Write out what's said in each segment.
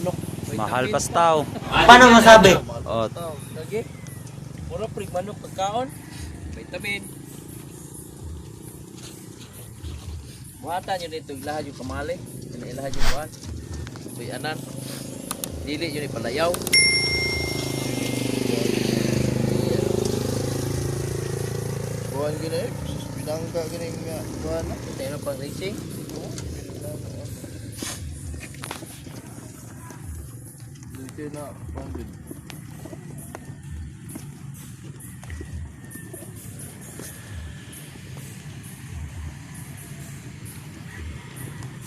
Manok. Mahal pa staw. Paano masabi? Oh, Lagi. Mura prig manok pagkaon. Vitamin. Buhatan yun ito, ilahad yung kamali. Yun ilahad yung buhat. Buyanan. Dili yun ipalayaw. Buwan gini, binangka gini nga buwan na. Ito yun pang racing. Dito na buwan gud.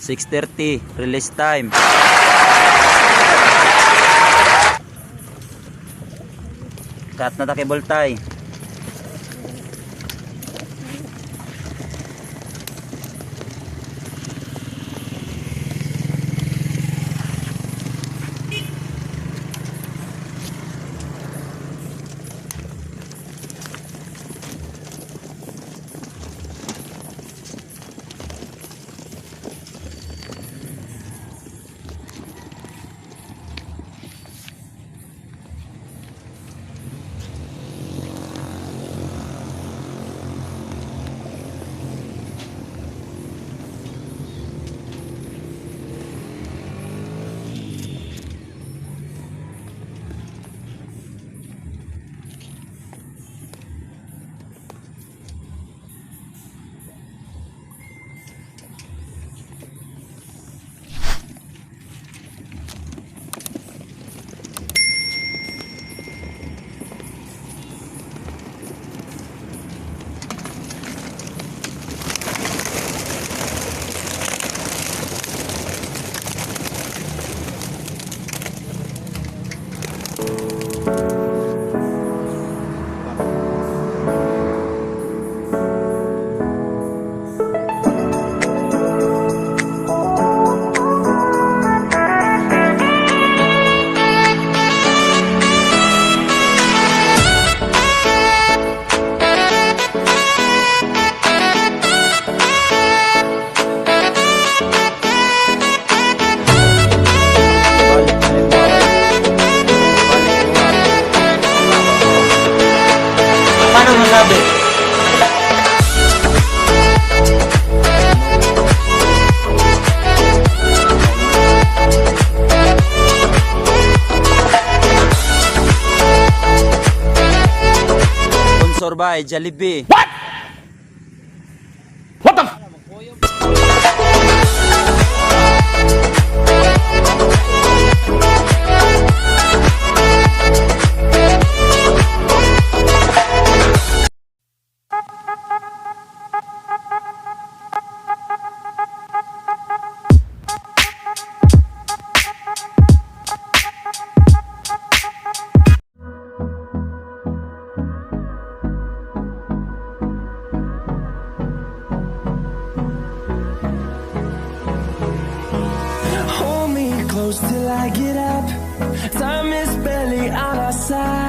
6:30 release time. Cut na ta cable tie. Paano masabi? Sponsor by Jollibee. Hold me close till I get up. Time is barely on our side.